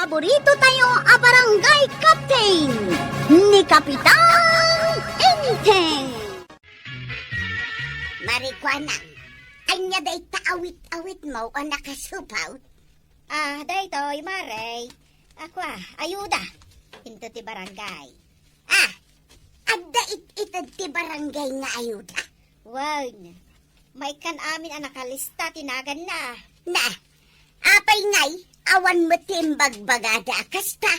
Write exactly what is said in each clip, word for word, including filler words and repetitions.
Paborito tayo a barangay captain, ni Kapitan Enteng. Marikuanang, ania dayta awit-awitmo a nakasupaw? Ah, daytoy, Mare. Ako, ah, ayuda. Into ti barangay. Ah, adda it-ited ti barangay nga ayuda? Wen, maikkan amin a nakalista ti naganna. Na, apay ngay, awan met ti imbagbagada a kasta?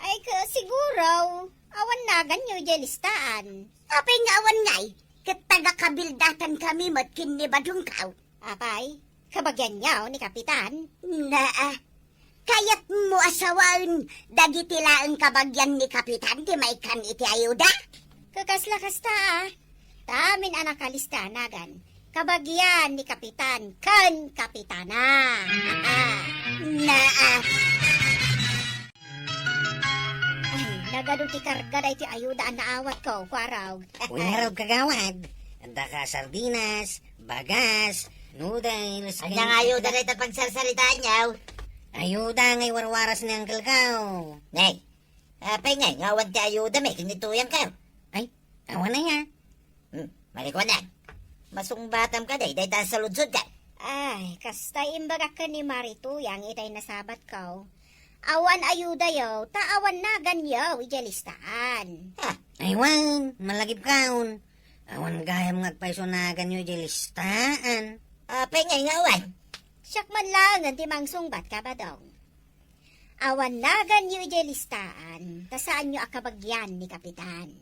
Ay, ka, siguro, awan naganyo idiay listaan. Apay nga awan ngay, ket taga-kabildatan kami met ken ni Badongkaw. Apay, kabagianyo ni Kapitan? Naa, kayatmo a sawaen dagiti laeng kabagian ni Kapitan ti maikkan iti ayuda? Kakasla kasta, ah. Ta amin a nakalista nagan, kabagian ni Kapitan ken Kapitana. Naa. Ay, nagadu ti karga daytoy ayuda a naawatko, Kuarog. Uy, ngarud, kagawad. Adda ka sardinas, bagas, noodles, ania nga ayuda dayta pagsarsaritaanyo? Ayuda nga iwarwaras ni Uncle ko. Nay, apay ngay nga awan ti ayuda met ken ni Tuyangko? Ay, awan aya. Hmm, Marikuanang, masungbatam kadi dayta a saludsodko? Ay, kasta imbagak ken ni Mari Tuyang itay nasabatko. Awan ayudayo, ta awan naganyo idiay listaan. Ah. Ay wen, malagipkon. Awan gayam nga agpayso naganyo idiay listaan. Apay ngay nga awan? Siak man laengen ti mangsungbat, Kabadong. Awan naganyo idiay listaan, ta saanyo a kabagian ni Kapitan.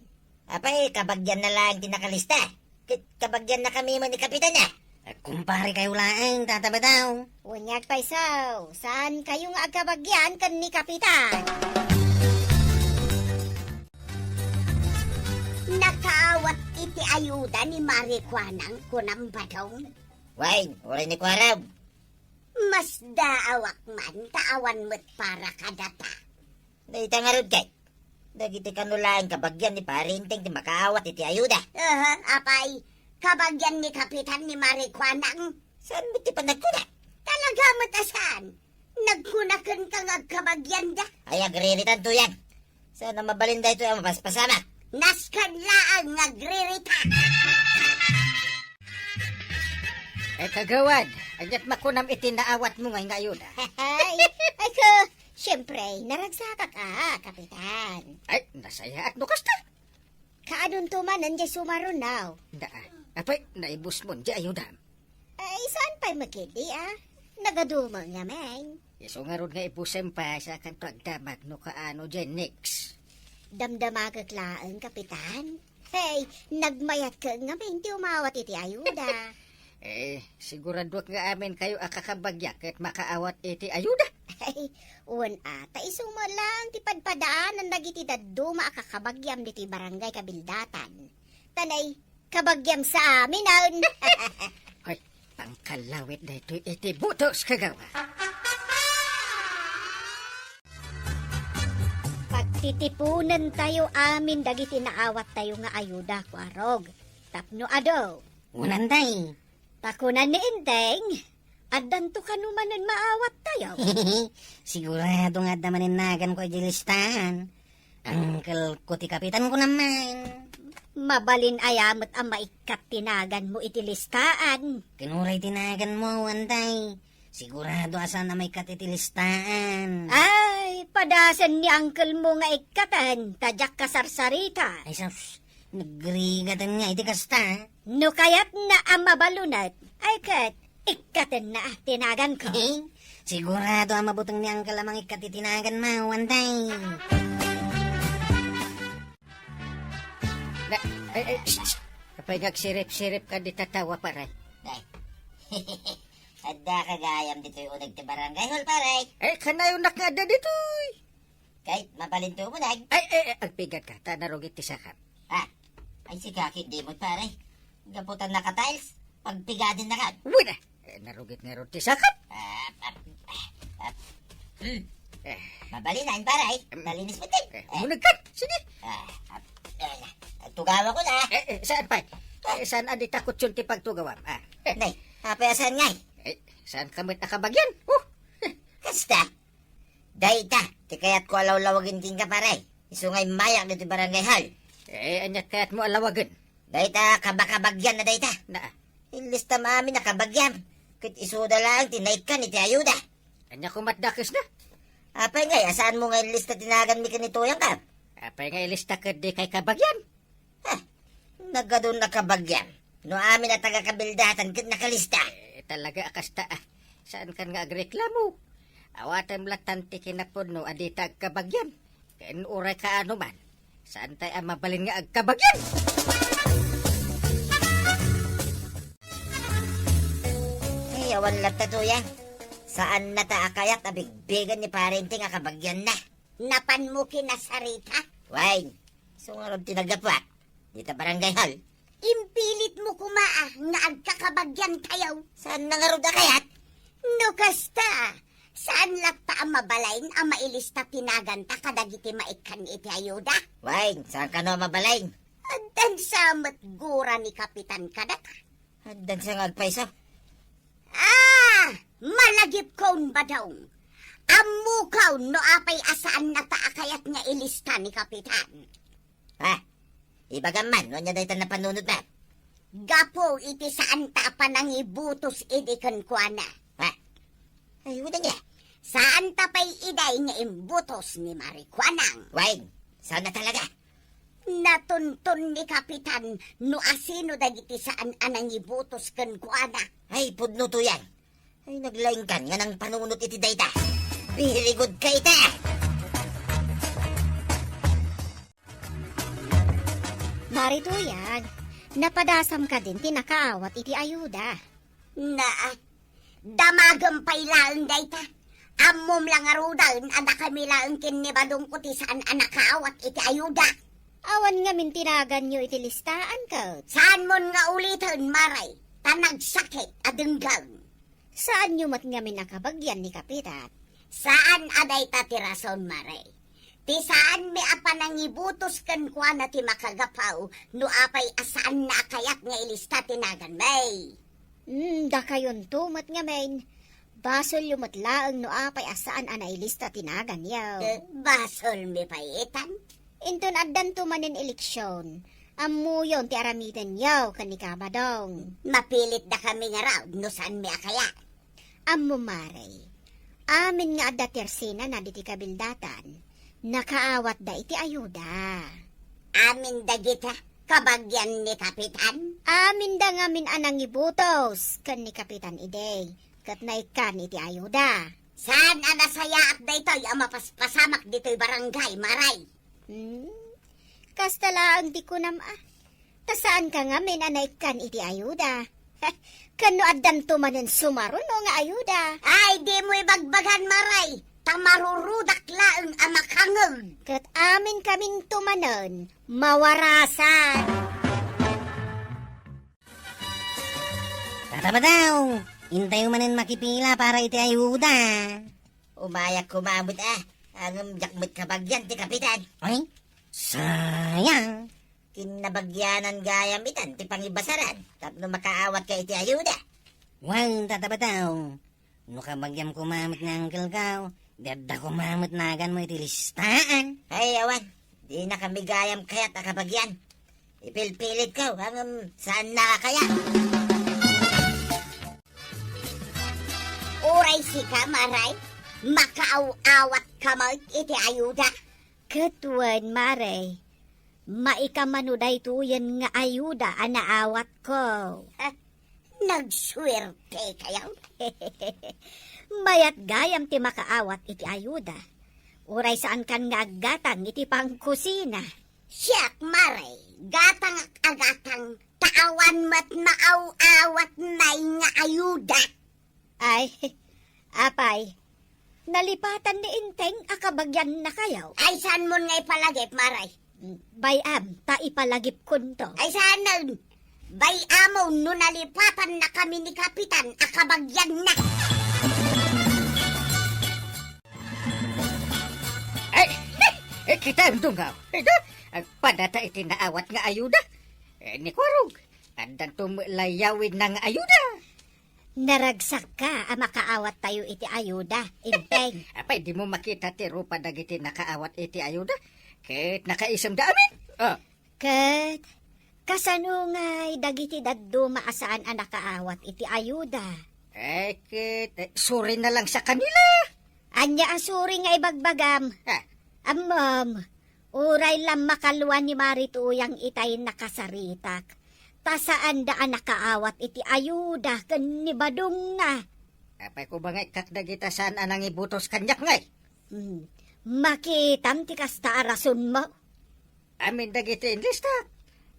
Apay, kabagianna laeng ti nakalista? Ket kabagiannakami met ni Kapitan, a? Agkumpare kayo laeng, Tata Badaw. Wen nga agpayso, saankayo nga agkabagian ken ni Kapitan. Nakaawat iti ayuda ni Marikuanang, kunam, Badong? Wen, uray ni Kuarog. Masdaawak man ta awan met para kadata. Dayta ngarud ket, dagiti kano laeng kabagian ni Pari Enteng ti makaawat iti ayuda. Aha, apay, kabagian ni Kapitan ni Marikuanang? Saan met ti panagkuna? Talaga met a saan? Nagkuna kenka nga agkabagianda? Ay, agriritan, Tuyang. Saan a mabalin daytoy a mapaspasamak? Nasken laeng nga agririta. Ay, kagawad, aniat makunam iti naawatmo ngay nga ayuda? Ay, ay, ka, siyempre, naragsakak a, Kapitan. Ay, nasayaat no kasta. Kaanonto manen diay sumarunaw? Daa. Apay, naibusmon diay ayudam? Ay, saan pay makidi, a? Nagadumo ngamin. Isu ngarud nga ibusem pay, sakanto agdamag no kaano diay next. Damdamagek laeng, Kapitan. Hey, nagmayat ket ngamin ti umawat iti ayuda. Eh, siguraduak nga amin kayo a kakabagiak ket makaawat iti ayuda. Ay, wen a, ta isu met laeng ti padpadaanan dagiti dadduma a kakabagiam ditoy barangay kabildatan. Ta nay, kabagiam sa amin, a. Hoy, pangkalawit daytoy iti butos, kagawa. Pagtitiponentayo amin dagiti naawattayo nga ayuda, Kuarog. Tapno adu. Unantay. Ta kuna ni Enteng, addanto kano manen maawattayo? Sigurado nga adda manen naganko idiay listaan. Uncle ko ti kapitan ko naman. Mabalin aya met a maikkat ti naganmo iti listaan? Ken uray ti naganmo, Antay. Sigurado a saan a maikkat iti listaan. Ay, padasen ni uncle mo nga ikkaten, ta diak kasarsarita. Ay, sus, nagrigaten nga iti kasta. No kayatna a mabalunet, ay ket, ikkatenna ti naganko. Sigurado a mabuteng ni uncle a mangikkat iti naganmo, Antay. Na, ay, ay, shh, shh. Apay nga agsirip-sirip ka di tatawa, pare? Ay. Adda ka gayam ditoy uneg ti barangay hall, pare. Eh, kanayon nak nga adda ditoy. Kay, mabalinto mo, nag- Ay, eh, eh, agpigat ka, ta narugit ti sakap. Ah, ay, si Kaki, di mo, pare. Gaputan na ka tiles, pagpigadin na ka. Uy na! Eh, narugit nga ron ti sakap. Ah, ah, ah, ah. Hmm. Eh. Mabalinan, pare. Hmm. Nalinis mo din. Eh, eh. Munag ka. Sige. Ah, ah, eh, tugawa ko na. Eh, eh, saan pa? Eh, saan adi takot yun ti pagtugawam? Ah. Eh. Nay, apay saan ngay? Eh, saan ka met nakabagyan? Oh. Kasta. Dayta ti kayatko a lawlawagen kenka, pare. Isu nga immayak ditoy barangay hall. Eh, aniat kayatmo a lawagen? Dayta kabakabagyan a dayta. Na? Illista amin a kabagiam. Ket isuda laeng ti naikkan iti ayuda. Ania komat dakesna? Apay ngay, a saanmo nga illista ti naganmi ken ni Tuyang, ka? Apay nga ilista ket di kay kabagian? Ha? Nagadun a kabagian. No amin a taga-Kabildatan ket nakalista. Eh, talaga a kasta, ah. Saankan nga agreklamo? Awatem lattan ti kinapudno a dita agkabagian. Ken uray kaano man, saantay a mabalin nga agkabagian. Ay, awan latta, Tuyang. Saannata a kayat a bigbigen ni Pare Enteng a kabagianna. Napanmo kinasarita? Wen, isu ngarud ti naggapuak dita barangay hall. Impilitmo koma, ah, nga agkakabagiantayo. Saanna ngarud a kayat? No kasta, saan latta a mabalin a mailista ti naganta kadagiti maikkan iti ayuda? Wen, saan kano a mabalin? Addan sa met gura ni Kapitan kadaka. Addan sa nga agpayso. Ah! Malagipkon, Badong. Ammokon no apay a saannata a kayat nga ilista ni Kapitan. Ah, ibagam man, no ania dayta napanunotna? Gapu iti saanta a panangibutos idi kenkuana. Ah, ay, uda niya. Saanta pay iday nga imbutos ni Marikuanang. Wen, saanna talaga? Natunton ni Kapitan no asino dagiti saan a nangibutos kenkuana. Ay, pudno, Tuyang. Ay, naglaingkan nga nangpanunot iti dayta. Very good ka ita! Mare Tuyang, napadasam kadin ti nakaawat iti ayuda. Naa, damagem pay laeng dayta. Ammom la ngaruden a dakami laeng ken ni Badongko ti saan a nakaawat iti ayuda. Awan ngamin ti naganyo iti listaan ket? Saanmon nga uliten, Mare, ta nagsakit a denggen. Saanyo met ngamin a kabagian ni Kapitan? Saan a dayta ti rason, Mare. Ti saanmi a panangibutos kenkuana ti makagapu no apay a saanna a kayat nga ilista ti naganmi. Hmm, dakayonto met ngamin. Basolyo met laeng no apay a saan a nailista ti naganyo. Eh, basolmi pay itan? Inton addanto manen eleksion, ammoyon ti aramidenyo ken ni Kabadong. Mapilit dakami ngarud no saanmi a kayat. Ammo, Mare, amin nga adda ti arsenana diti Kabildatan, nakaawatda iti ayuda. Amin dagita kabagian ni Kapitan? Aminda ngamin a nangibutos ken ni Kapitan idi, ket naikkan iti ayuda. Saan a nasayaat daytoy a mapaspasamak ditoy barangay, Mare? Hmm? Kasta laeng ti kunam a. Ta saanka ngamin a naikkan iti ayuda. Ken no addanto manen sumaruno nga ayuda. Ay, dimo ibagbagan, Mare, ta marurudak laeng a makangeg. Ket aminkaminto manen mawarasan. Tata Badong, intayo manen makipila para iti ayuda. Umayak koma met, ah. Ngem diak met kabagian ti Kapitan. Ay, sayang. Kinnabagianan gayam itan ti pangibasaran tapno makaawatka iti ayuda. Wen, Tata Badong, no kabagiam koma met nga angkelko, di adda koma met naganmo iti listaan. Ay, awan. Dinakami gayam kayat a kabagian. Ipilpilitko, ngem saanna a kayat. Uray sika, Mare, makaaw-awatka met iti ayuda. Ket wen, Mare, maikamano daytoyen nga ayuda a naawatko. Ah, nagsuertekayo. Mayat gayam ti makaawat iti ayuda. Uray saankan nga aggatang iti pangkusina. Siak, Mare, gatangak a gatang, ta awan met maaw-awatnay nga ayuda. Ay, apay, nalipatan ni Enteng a kabagiannakayo? Ay, saanmon nga ipalagip, Mare? Bay-am, ta ipalagipkonto. Ay, saanen. Bay-amon no nalipatannakami ni Kapitan a kabagianna. Ay, eh, kita, Dunggaw. Ito, agpadata iti naawat nga ayuda. Eh, ni Kuarog, addanto met layawidna nga ayuda. Naragsakka a makaawattayo iti ayuda, Enteng. Apay, dimo makita ti rupa dagiti nakaawat iti ayuda? Ket nakaisemda amin. Ah. Ket kasano ngay dagiti dadduma a saan a nakaawat iti ayuda? Eh, ket, eh, sorry na lang sa kanila. Ania a sorry nga ibagbagam? Ah. Ammom, uray la makalua ni Mari Tuyang itay nakasaritak, ta saanda a nakaawat iti ayuda ken ni Badongna. Apay ko ba nga ikkak dagita saan a nangibutos kaniak ngay? Hmm. Makitam ti kasta a rasonmo. Amin dagiti inlistak.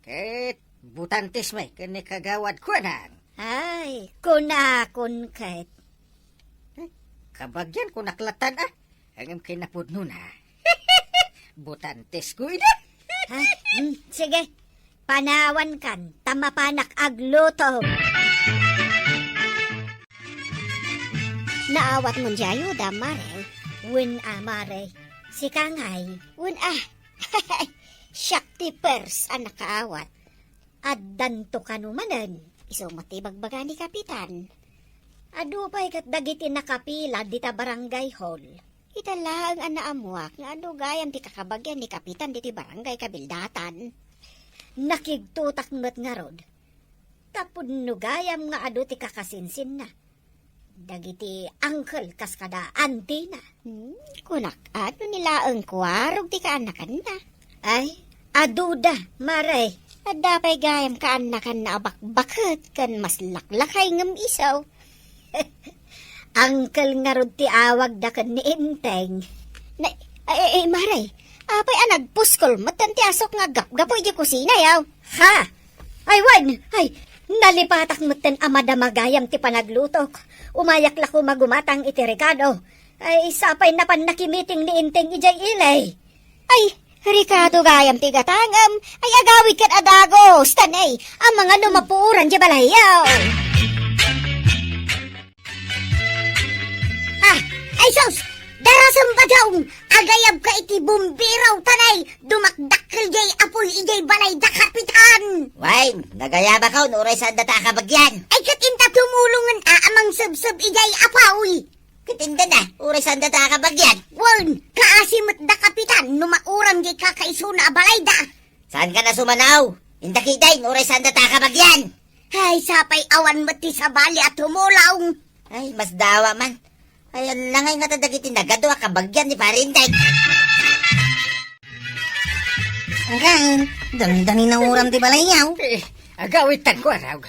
Ket butantes met ken ni Kagawad Kuanang. Ay, kunakon ket. Eh, kabagian ko naklatan, ah. Ngem kinapudnona. Butantes ko ida. Ha? Hmm, sige. Panawankan, ta mapanak agluto. Naawatmon diay ayuda, Mare? Wen a, Mare. Sika ngay? Wen a. Siak ti pers a nakaawat. Addanto kano manen. Isu met ti ibagbaga ni Kapitan. Adu pay ket dagiti nakapila dita barangay hall. Ita laeng a naammuak nga adu gayam ti kakabagian ni Kapitan ditoy barangay kabildatan. Nakigtotak met ngarud. Tapno gayam nga adu ti kakasinsinna. Dagiti uncle kas kada antina. Hmm, kunak, adu ni laeng kuarog ti kaannakanna. Ay, aduda, Mare. Adda pay gayam kaannakanna a bakbaket ken maslaklakay ngem isu. Uncle ngarud ti awagda ken ni Enteng. Na, ay, ay, ay, Mare, apay a nagpuskol metten ti asuk nga gapgapu idiay kusina, yaw? Ha? Ay, wen! Ay, nalipatak metten a madama gayam ti panaglutok. Umayak la koma gumatang iti rekado. Ay, sapay napan nakimiting ni Enteng idiay ili. Ay, rekado gayam ti gatangem. Ay, agawid ket a dagos, tanay. Amangan no mapuoran diay balayyo. Ah, ay sus! Darasem, Badong! Agayabka iti bumbero, tanay! Dumakdakkel diay apuy idiay balayda, Kapitan! Wen, nagayabakon, uray saanda ta a kabagian. Ay, ket inta tumulongen a, a mangsebseb idiay apuy. Ket inda na, uray saanda ta a kabagian. Wen, kaasi met da, Kapitan, no mauram diay kakaisuna a balayda. Saanka a sumanaw? Inta kitaen, uray saanda ta a kabagian. Ay, sapay awan met ti sabali a tumulong. Ay, masdawa man. Ay, ania ngay ngata dagiti nagadu a kabagian ni Pare Enteng. Again, dangdang inauram ti balayyo. Eh, agawid tan ko, arag.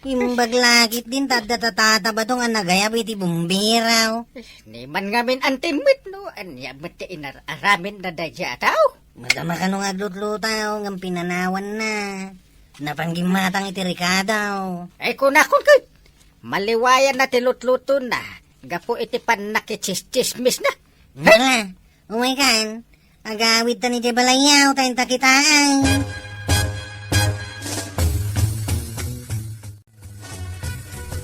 Imbag la ketdin ta adda tatata Badong a nagayab iti bumbero. Eh, ni man ngamin antim met no ania met ti inar-araminna daydiay a tao. Madama kano nga aglutlutaw ngem pinanawanna. Napan gimmatang iti rekado. Ay, kunakon ket, maliwayanna ti lutlutona gapu iti pannakitsistsismisna. Hala, umaykan. Agawid tan idiay balayyo, ta inta kitaen.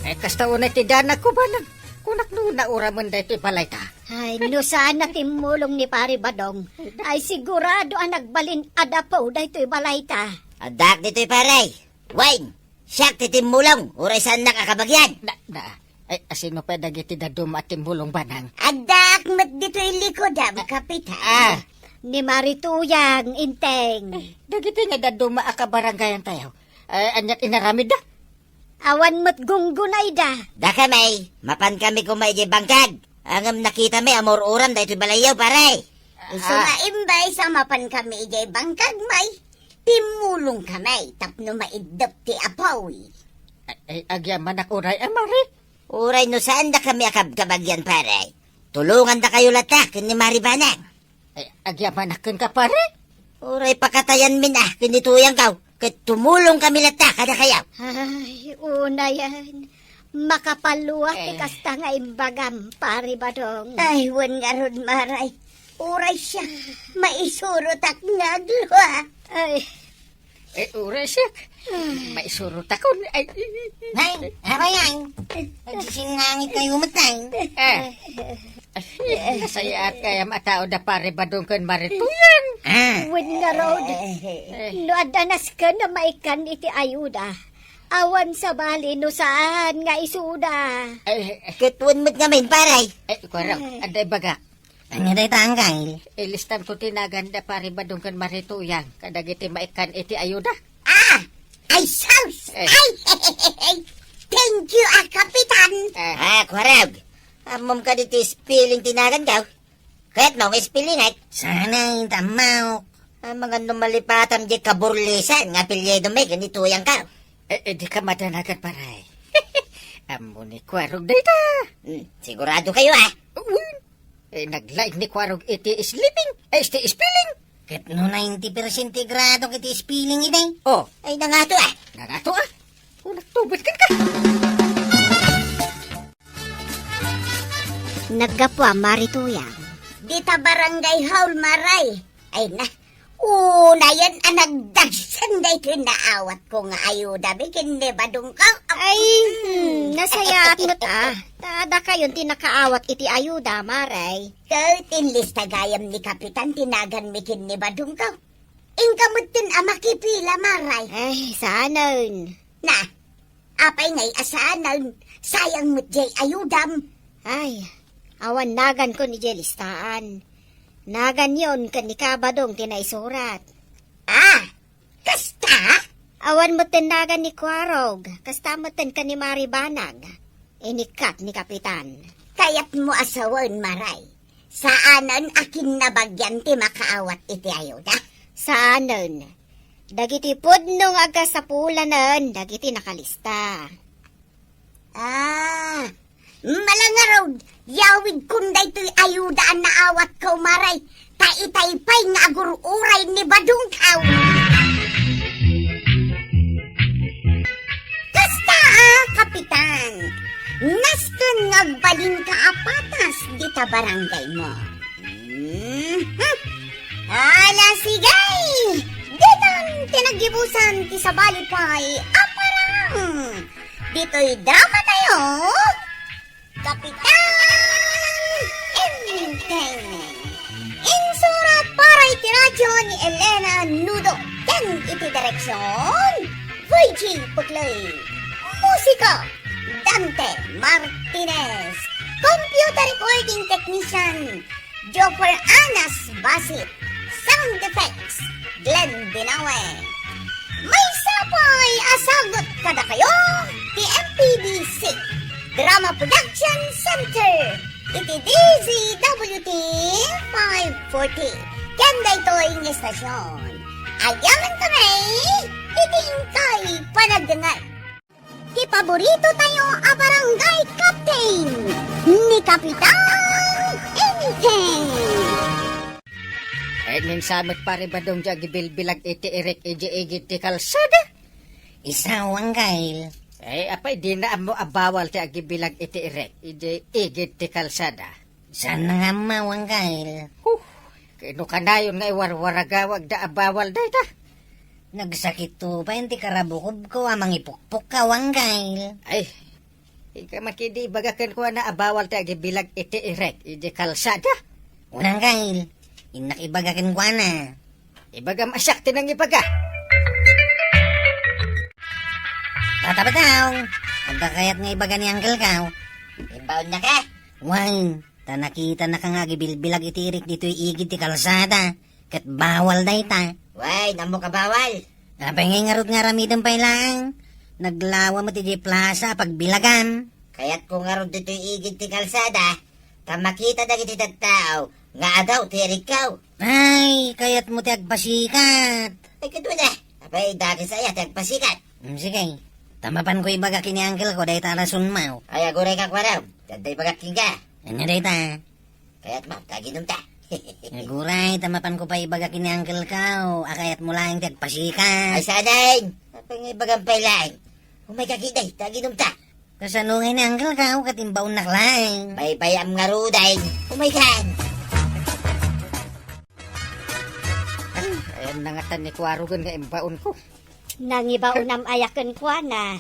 Eh, kasta unay ti danagko, Banang. Kunak no nauramen daytoy balayta. Ay, no saan a timmulong ni Pare Badong, ay sigurado a nagbalin a dapo daytoy balayta. Addaak ditoy, pare. Wen, siak ti timmulong, uray saannak a kabagian. Na, na, ay, asino pay dagiti dadduma a timmulong, Banang? Addaak met ditoy likudam, Kapitan. Ah. Ni Mari Tuyang, Enteng. Eh, dagiti nga dadduma a kabarangayantayo, eh, aniat inaramidda? Awan met gunggunayda. Dakami, mapankami koma idiay bangkag. Ngem nakitami a maur-uram daytoy balayyo, pare. Isu nga imbes a mapankami idiay bangkag, may timmulongkami tapno maiddep ti apuy. Ay, ay, agyamanak uray, a, Mari. Uray no saandakami a kabkabagian, pare. Tulongandakayo latta ken ni Mari Banang. Ay, agyamanak kenka, pare. Uray pakatayanmin a ken ni Tuyangko, ket tumulongkami latta kadakayo. Ay, unayen. Makapalua ti Eh. kasta nga imbagam, Pare Badong. Ay, wen ngarud, Mari. Uray siak, maisurotak nga aglua. Ay. Eh, uray siak. Maisurotakon. Ay. Nay, abayan. Nagsisinnangit kayo met, Nay. Eh. Ay, nasayaat kayam a tao da Pare Badong ken Mari Tuyang. Ah. Wen ngarud. Eh. No adda nasken a maikkan iti ayuda, Awan sabali no saan nga isuda. Eh, eh. Ket wen met ngamin, pare. Eh, Kuarog, eh, adda ibagak. Ania dayta, Angkel? Ilistan ko ti nagan da Pare Badong ken Mari Tuyang kadagiti maikkan iti ayuda. Ah! Ay, sus! Eh. Ay! Thank you, ah, Kapitan! Eh. Ah, Kuarog. Ammom kadi ti spelling ti naganko? Kayatmo nga spellingek? Saan a, inta ammok. Ah, mangan no malipatam di kaburlisan nga apelyido mi ken ni Tuyangko. Eh, eh, dika madanagan, pare. Ammo ni Kuarog dayta. Hmm, sigurado kayo, ah? Wen. Eh, naglaing ni Kuarog iti sleeping, eh, iti spelling. Ket no ninety percent ti grado iti spelling idi? Oh. Ay, nangato, ah. Nangato, ah. Unat tubad ka. Naggapu a Mari Tuyang. Dita barangay hall, Maray. Ay na, unayen a nagdagsen daytoy naawatko nga ayuda mi ken ni Badongko. Ay, hmm, nasayaat met a. Ta dakayon ti nakaawat iti ayuda, Maray. Ket inlista gayam ni Kapitan ti naganmi ken ni Badongko. Inka metten a makipila, Maray. Ay, saanen. Na, apay ngay a saanen? Sayang met jay ayudam. Ay, awan naganko idiay listaan. Naganyon ken ni Kabadong ti naisurat. Ah, kasta? Awan metten nagan ni Kuarog, kasta metten ken ni Mari Banag. Inikkat ni Kapitan. Kayatmo a sawen, Maray. Saanen a kinnabagian ti makaawat iti ayuda? Saanen. Dagiti pudno nga agkasapulanen dagiti nakalista. Ah, malangarud, yawidkon daytoy ayuda a naawatko, Maray, ta itay pay nga agur-uray ni Badongko. Kasta a, Kapitan, nasken nga agbalinka a patas dita barangaymo. Mhm. Ala, sige! Ditan ti naggibusan ti sabali pay a parang ditoy drama tayo, Kapitan Enteng. Insurat para iti radyo ni Elena Nudo ken iti direksyon, Virgie Puclay. Musika, Dante Martinez. Computer recording technician, Joffer Anas Basit. Sound effects, Glenn Binawe. Maysa pay a sagut kadakayo ti M P B C Drama Production Center iti D Z W T five forty. Ken daytoy nga istasyon, agyamankami iti inkay panagdengngeg. Ti paborito tayo a barangay captain, ni Kapitan Enteng. Eh, ninsamet, Pare Badong, ti agibilbilag iti irek idiay igid ti kalsada? Isu, Angkel. Eh, apay, dina ammo a bawal ti agibilag iti irek idiay igid ti kalsada? Saan nga ammo, Angkel. Huh, kano kanayon nga iwarwaragawagda a bawal dayta? Nagsakitto pay ti karabukobko a mangipukpok ka, Angkel. Ay, inka man kadi ibaga kenkuana a bawal ti agibilag iti irek idiay kalsada. Wen, Angkel, innak ibaga kenkuana. Ibagam a siak ti nangibaga. Tata Badong, adda kayat nga ibaga ni Angkelko? Imbaonnaka? Wen, ta nakitanaka nga agibilbilag iti irek ditoy igid ti kalsada, ket bawal dayta. Wen, ammok a bawal. Apay ngay ngarud nga aramidem pay laeng? Naglawa met idiay plasa a pagbilagam. Kayatko ngarud ditoy igid ti kalsada, ta makita dagiti tattao nga adaw ti irekko. Ay, kayatmo ti agpasikat. Ay, kaduana. Apay, dakes aya ti agpasikat. Mm, sige. Ta mapanko ibaga ken ni Angkelko dayta a rasonmo. Ay, agurayka, Kuarog. Adda ibagak kenka. Ania dayta? Kayatmo ti aginumta? Aguray, ta mapanko pay ibaga ken ni Angkelko a kayatmo laeng ti agpasikat. Ay, saanen. Apay nga ibagam pay laeng? Umayka ketdi, ti aginumta. Kasano ngay ni Angkelko ket imbaonnak laeng? Baybay-am ngaruden. Umaykan. Ay, ayanna ngata ni Kuarogen nga imbaonko. Nangibaonam aya kenkuana?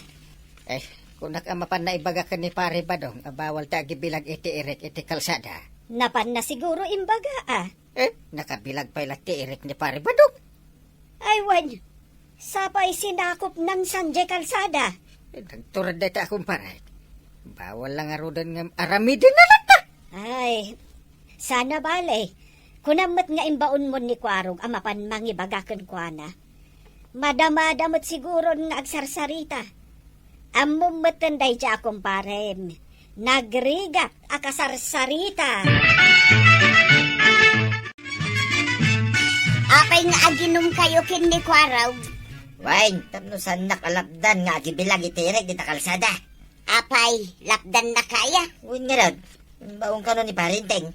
Eh, kunak a mapanna ibaga ken ni Pare Badong a bawal ti agibilag iti irek iti kalsada. Napanna siguro imbaga, a. Eh, nakabilag pay la ti irek ni Pare Badong. Ay, wen, sapay sinakopnan sadiay kalsada. Nagturod dayta a kumpare. Bawal la ngaruden nga aramidenna latta. Ay, sana bale. Kunam met nga imbaonmon ni Kuarog a mapan mangibaga kenkuana. Madamada met siguron nga agsarsarita. Ammom metten dayta a kumparem. Nagrigat a kasarsarita. Apay nga aginumkayo ken ni Kuarog? Wen, tapno saannak a lapdan nga agibilag iti irek dita kalsada. Apay, lapdannaka aya? Wen ngarud, imbaon kano ni Parinteng.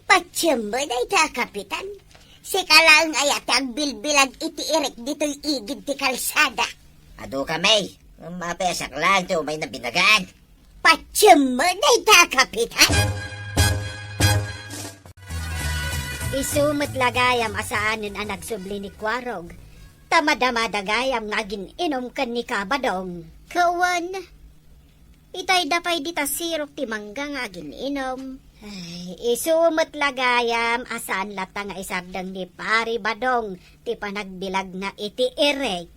Patiem met dayta, Kapitan. Sika laeng aya ti agbilbilag iti irek ditoy igid ti kalsada. Adu kami, ngem apay a siak laeng ti umayna binagaan? Patiem met dayta, Kapitan. Isu met la gayam a saanen a nagsubli ni Kuarog, ta madamada gayam nga agin-inom ken ni Kabadong. Kawan, itayda pay dita sirok ti mangga nga agin-inom. Ay, isu met la gayam a saan latta nga isardeng ni Pari Badong ti panagbilagna iti irek.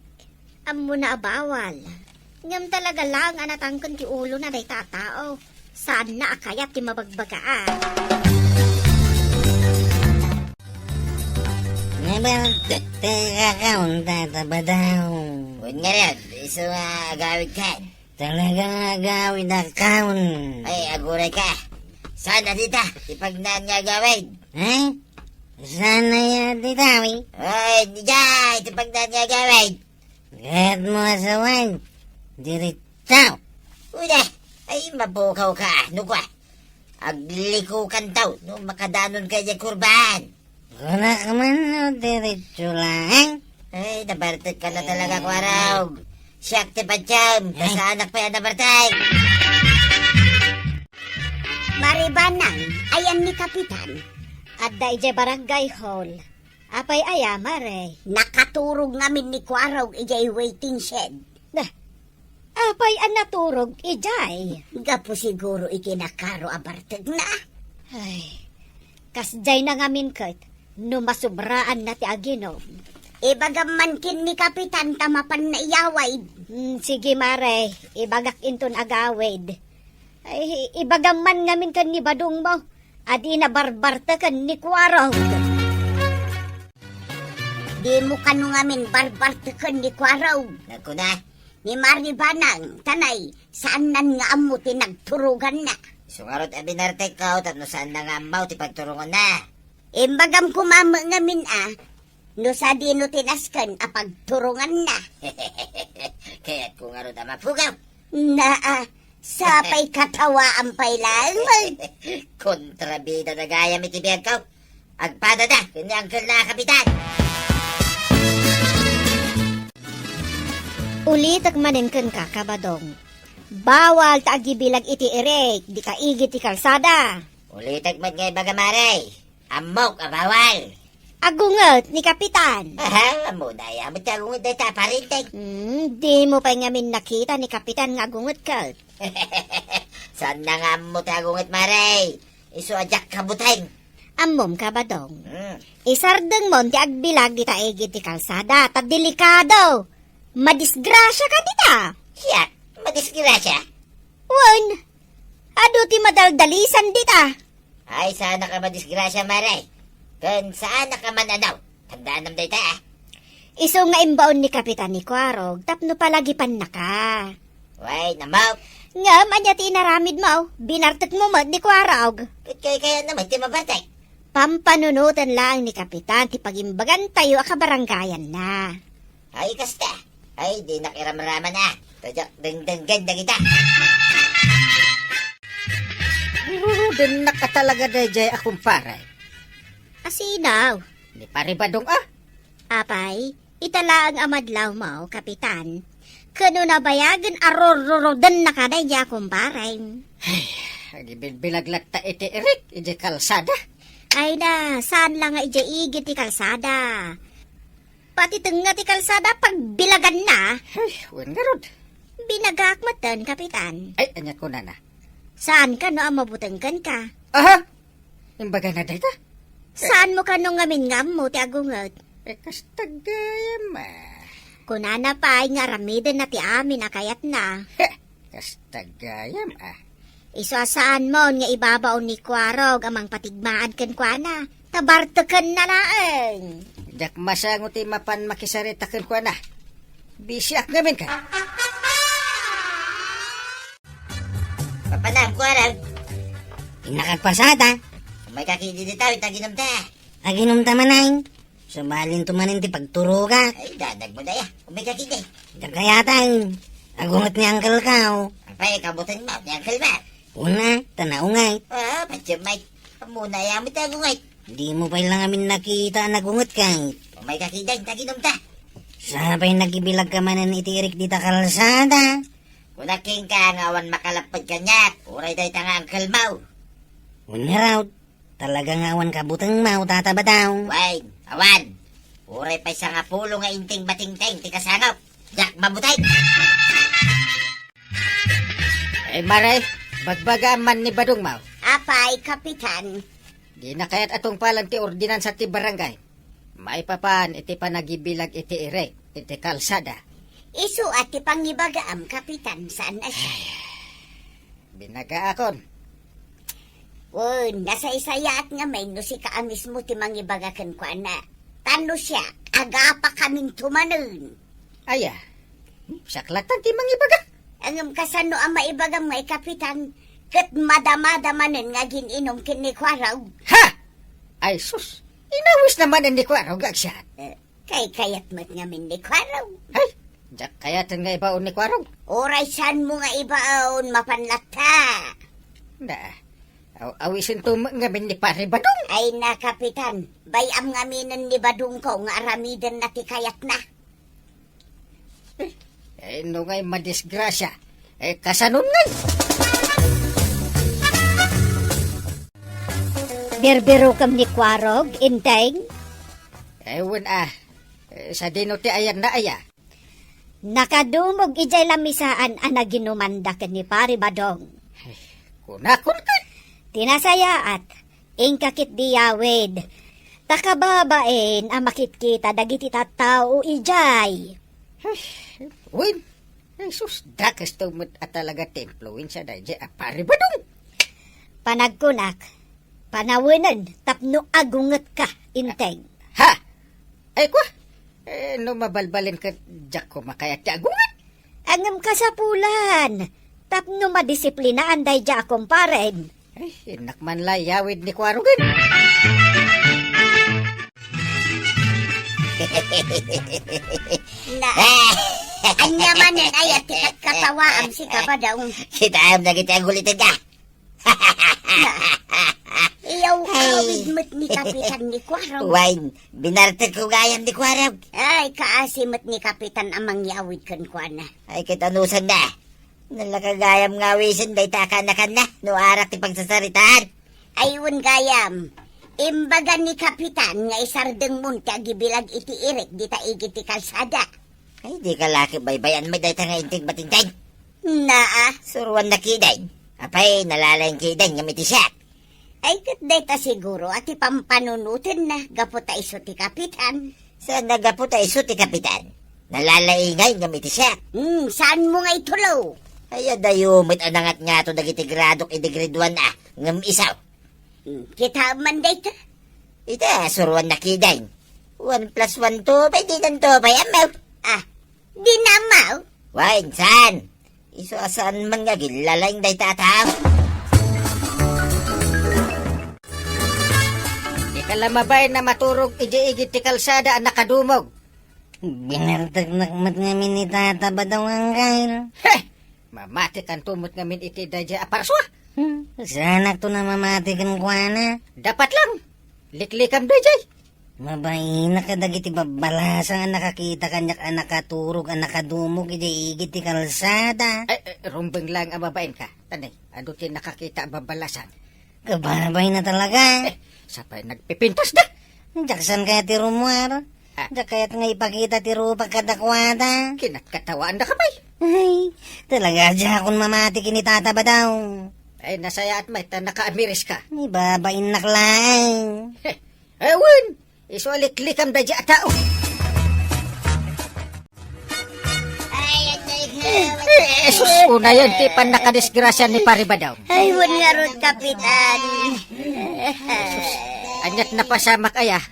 Ammona a bawal. Ngem talaga laeng a natangken ti ulona dayta a tao. Saanna a kayat ti mabagbagaan. Nabaltek ti kakaon, Tata Badong. Wen ngarud, isu nga agawidkan. Talaga nga agawidakon. Ay, agurayka. Saan a dita ti pagnaan nga agawid? Eh? Saan a ya dita, wi? Ay, dita ti pagnaan nga agawid. Ket mo asawan, diritso. Uda, ay, mapukawka, no kua. Aglikukantaw, no makadanonka idiay kurbahan. Kunak man no diretso laeng. Ay, nabartekka na talaga, Kuarog. Siak ti patiem, ta saanak pay a nabartek. Maribanang, ayan ni Kapitan. Adda idiay barangay hall. Apay aya, Mare? Nakaturog ngamin ni Kuarog idiay waiting shed. Nah, apay a naturog idiay? Gapu siguro iti nakaro a bartekna. Ay, kasdiay na ngamin ket no masubraanna ti aginom. Ibagam man ken ni Kapitan ta mapanna iyawid. Hmm, sige, Mare, ibagak inton agawid. Ay, ibagam man ngamin ken ni Badong mo a dina barbarteken ni Kuarog. Dimo kano ngamin barbarteken ni Kuarog. Nagkuna, ni Maribanang, tanay, saannan nga ammo ti nagturoganna. Isu ngarud a binartekko tapno saanna nga ammo ti pagturonganna. Imbagam koma met ngamin a, no sadino ti nasken a pagturonganna. Kayatko ngarud a mapukaw. Naa, sapay katawaan pay laeng, man. Kontrabida na gayam iti biagko. Agpadada ken ni Uncle na a Kapitan. Ulitek manen kenka, Kabadong. Bawal ta agibilag iti irek, dita igid ti kalsada. Ulitek met nga ibaga, Mare. Ammok a bawal. Agunget ni Kapitan. Aha, ammona aya met ti agunget dayta a parinteg. Hmm, dimo pay ngamin nakita ni Kapitan nga agunget ket. Saanna nga ammo ti agunget, Mare. Isu a diak kabuteng. Ammom, Kabadong. Hmm. Isardengmon ti agbilag dita igid ti kalsada, ta delikado. Madisgrasiaka dita. Siak, madisgrasia? Wen, adu ti madaldalisan dita. Ay, saanaka madisgrasia, Mare. Ken saanaka man-anaw. Tandaanam dayta, a. Isu nga imbaon ni Kapitan ni Kuarog tapno palagipannaka. Wen, ammok. Ngem ania ti inaramidmo? Binartekmo met ni Kuarog. Ket kaykayatna met ti mabartek. Pampanunoten laeng ni Kapitan ti pagimbagantayo a kabarangayanna. Ay, kasta. Ay, dinak iramraman, a. Ta diak dengdenggen dagita. Rurudennak a talaga daydiay a kumpare. Asino? Ni Pare Badong, a. Apay, ita laeng a madlawmo, Kapitan. Ket no nabayagen a rururudennaka daydiay a kumpare. Ay, agibilbilag latta iti irik, idiay kalsada. Ay na, saan la nga idiay igid ti kalsada. Pati tengnga ti kalsada, pagbilaganna. Ay, wen ngarud. Binagak metten, Kapitan. Ay, ania kunana? Saan kano a mabuteng kenka? Aha! Imbagana dayta? Saanmo kano ngamin nga ammo ti agunget? Eh, kasta gayam, a. Kunana pay nga aramidenna ti amin a kayatna. Heh! Kasta gayam, a. Isu a saanmon nga ibabaon ni Kuarog a mangpatigmaan kenkuana. Ta bartekenna laeng. Diak masango ti mapan makisarita kenkuana. Bisiak ngamin ka. Papanam, Kuarog. Innakagpasada. Umayka kadi dita, ita ginumta. Aginumta manen. Subalinto manen ti pagturogak. Ay, danagmo daya. Umayka kadi. Diak kayatan. Agunget ni uncle ka, o. Apay, kabutanmo, ni uncle mo. Una, ta naunget. Ah, patse, Mike. Ammona aya met ti agunget. Dimo pay la ngamin nakita a nagunget ka. Umayka kadi, ita ginumta. Sapay nagibilagka manen iti irik dita kalsada. Kunak kenka nga awan makalapped kaniak, uray dayta nga uncle mo. Wen ngarud, talaga nga awan kabutengmo, Tata Badong. Wen, awan. Uray pay sangapulo nga inting batingting ti kasangok. Diak mabuteng. Ay, Mare, bagbagaam man ni Badongmo. Apay, Kapitan? Dina kayat a tungpalan ti ordinansa ti barangay maipapan iti panagibilag iti irik iti kalsada. Isu a ti pangibagaam, Kapitan, saan a siak. Binagaakon. Wen, nasaysayaat ngamin no sika a mismo ti mangibaga kenkuana. Ta no siak, agapakaminto manen. Aya, siak latta ti mangibaga. Ngem kasano a maibagam nga i Kapitan, ket madamada manen nga agin-inum ken ni Kuarog? Ha! Ay sus, inawisna manen ni Kuarog nga agsiat. Eh, kaykayat met ngamin ni Kuarog. Ay, diak kayaten nga ibaon ni Kuarog. Uray saanmo nga ibaon, mapan latta. Na, aw-, awisento met ngamin ni Pare Badong. Ay na, Kapitan, bay-am ngaminen ni Badongko nga aramidenna ti kayatna. Eh, eh, no ngay madisgrasya, eh, kasanon ngay? Birbirokem ni Kuarog, Inteng? Eh, wen a. Eh, sadino ti ayanna aya? Nakadumog idiay lamisaan a naginumanda ken ni Pare Badong. Ay, kunakon ka? Ti nasayaat, inka ketdi yawid. Ta kababain a makitkita dagiti tattao idiay. Ay, wen, Jesus, dakes to met a talaga ti impluensia daydiay a Pare Badong. Panagkunak, panawenen tapno agungetka, Inteng. Ha? Ay, kwa? Eh, no mabalbalen ket diak koma kayat ti agunget. Ngem kasapulan, tapno madisiplinaan daydiay a kumparem. Ay, innak man la yawid ni Kuarogen. Na, ania manen aya ti katkatawaam, sika, Badong? Kitaem dagiti agulitedda. Iyaw, ay, awid met ni Kapitan ni Kuarog. Wen, binartek ko gayam ni Kuarog. Ay, kaasi met ni Kapitan a mangyawid kenkuana. Ay, ket anusanna. Nalaka gayam nga awisen dayta a kannakanna, no arak ti pagsasaritaan. Ay, wen gayam. Imbaga ni Kapitan nga isardengmon ti agibilag iti irek dita igid ti kalsada. Ay, dika la ket baybay-an met dayta nga inting batingting. Naa. Suruanna kiden. Apay, nalalaing kiden ngem iti siak. Ay, ket dayta siguro a ti pampanunotenna gapu ta isu ti kapitan. Saan a gapu ta isu ti kapitan? Nalalaingay ngem iti siak. Hmm, saanmo nga itulo? Ay, adayo met a nangatngato dagiti gradok idi grade one a, ngem isu. Hmm, kitaem man dayta? Ita, suruanna kiden. One plus one, two, pay dinan two, pay ammo. Ah, di na ammo? Wen, saan? Isu a saan man nga agillalaing dayta a tao. Dika la mabain a maturog idi igid ti kalsada a nakadumog. Binarteknak met ngamin ni Tata Badong, Angkel. Heh! Mamatikanto met ngamin iti daydiay a parsua. Hmm, saanakto a mamati kenkuana. Dapat lang. Liklikam daydiay. Mabainak kadagiti babbalasang a nakakita kaniak a nakaturog a nakadumog idiay igid ti kalsada. Ay, ay, rumbeng laeng a mabain ka. Tanay, adu ti nakakita a babbalasang? Kababain a talaga. Eh, sapay nagpipintas da. Diak saan kayat ti rummuar. Ah. Diak kayat nga ipakita ti rupak kadakuada. Kinatkatawan da ka pay. Ay, talaga, diakon mamati ken ni Tata Badong. Ay, nasayaat met ta nakaamiris ka. Ay, babainnak laeng. Heh, eh, wen, isu a liklikam daydiay a tao. Eh, sus, unayen ti pannakadisgrasya ni Pare Badong. Ay, wen ngarud, Kapitan. Aniat napasamak aya?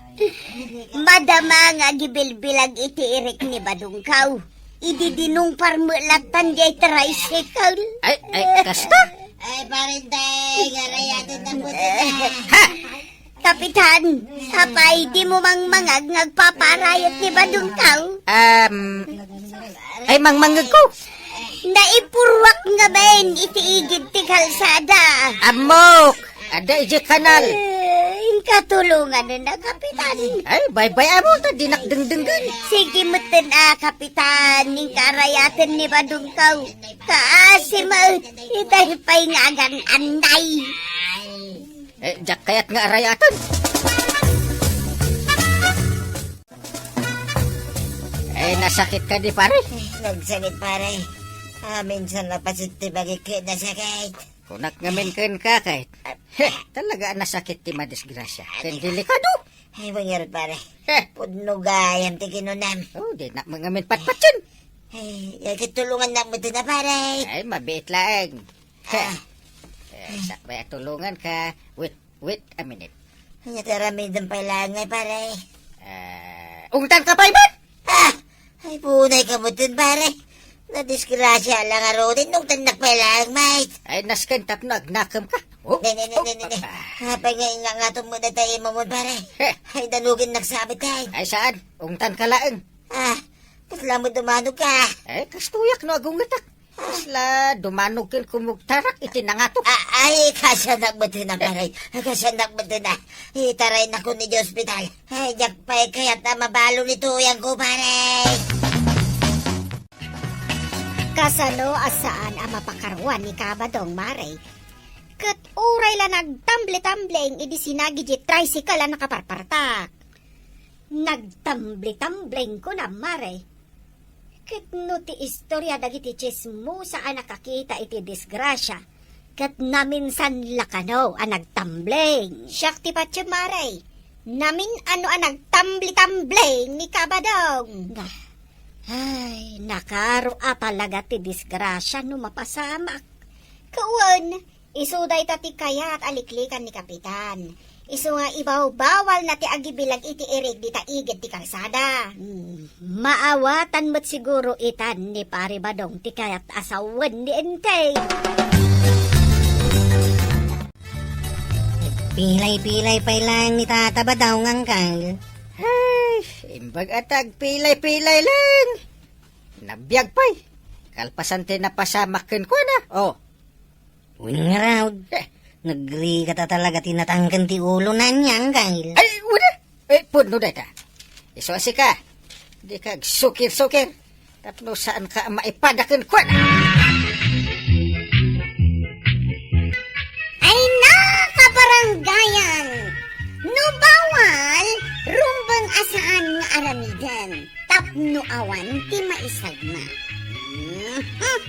Madama nga agibilbilag iti irik ni Badongkaw. Idi dinungpar met lattan diay tricycle. Ay, ay, kasta? Ay, Pare Inday, garayaten na po. Ha? Kapitan, apay dimo mangmangag nga agpaparayot ni Badongkaw? Um, ay, mangmangegko. Naipurruak ngamin iti igid ti kalsada. Ammok! Adda idiay kanal. Eh, inka tulonganna, Kapitan. Ay, baybay-am ta dinak dengdenggen. Sige metten a, Kapitan, inka arayaten ni Badongkaw. Kaasi met, itay pay nga agan-anday. Eh, diak kayat nga arayaten. Eh, nasakit kadi, pare? Eh, nagsakit, pare. Ah, minsan lapasit ti bagik ket nasakit. Kunak ngamin kenka, kayat. Heh, talaga a nasakit ti madisgrasya. Ken delikado. Ay, wen ngarud, pare. Heh. Pudno gayam ti kinunam. Oh, dinak ngamin patpatien. Ay, ay, tulongannak metten a, pare. Ay, mabiit laeng. Ah. Eh, sakbay a tulonganka. Wait, wait a minute. Ania ti aramidem pay laeng ngay, pare? Eh, ungtanka pay met? Ah! Ay, punay ka metten, pare. Nadisgrasya la ngaruden, ungtannak pay laeng, mate. Ay, nasken tapno agnakemka. Oh, ne, ne, ne, oh, ne, ne, ne. Ah. Apay nga ingangatom met dayta imomon, pare? Heh. Ay, danugennak sabit, ay. Ay, saan? Ungtanka laeng. Ah, kasla met dumanogka? Eh, kastoyak no agungetak. Kasla dumanog ken kumugtarak iti nangato. A-, ay, kasiannak metten a, pare. Kasiannak metten a. Itaraynakon idiay ospital. Ay, diak pay kayat a mabalo ni tuyangko, pare. Kasano a saan a mapakaruan ni Kabadong, Mare? Ket uray la nagtambli-tambling idi sinagi diay tricycle a nakaparpartak. Nagtambli-tambling, kunam, Mare. Ket no ti istoria dagiti tsismosa a nakakita iti disgrasia, ket naminsan la kano a nagtambling. Siak ti patiem, Mare. Namin-ano a nagtambli-tambling ni Kabadong. Ay, nakaro a talaga ti disgrasia no mapasamak. Kawen, isu dayta ti kayat a liklikan ni Kapitan. Isu nga ibawbawalna ti agibilag iti irig dita igid ti kalsada. Hmm, maawatan met siguro itan ni Pare Badong ti kayat a sawen ni Enteng. Pilay-pilay pay laeng ni Tata Badong, Angkel. Ay, imbag a tagpilay-pilay laeng. Nabiag pay. Kalpasan ti napasamak kenkuana. Oh. Wen ngarud. Eh. Nagrigat a talaga ti natangken ti ulo na ania, Angkel. Ay, wen a. Eh, pudno dayta. Isu a sika. Dika agsukir-sukir. Tapno saanka a maipada kenkuana. Ay, nakabaranggayan! No bawal, rumbeng a saan nga aramiden tapno awan ti maisagna. Mhm.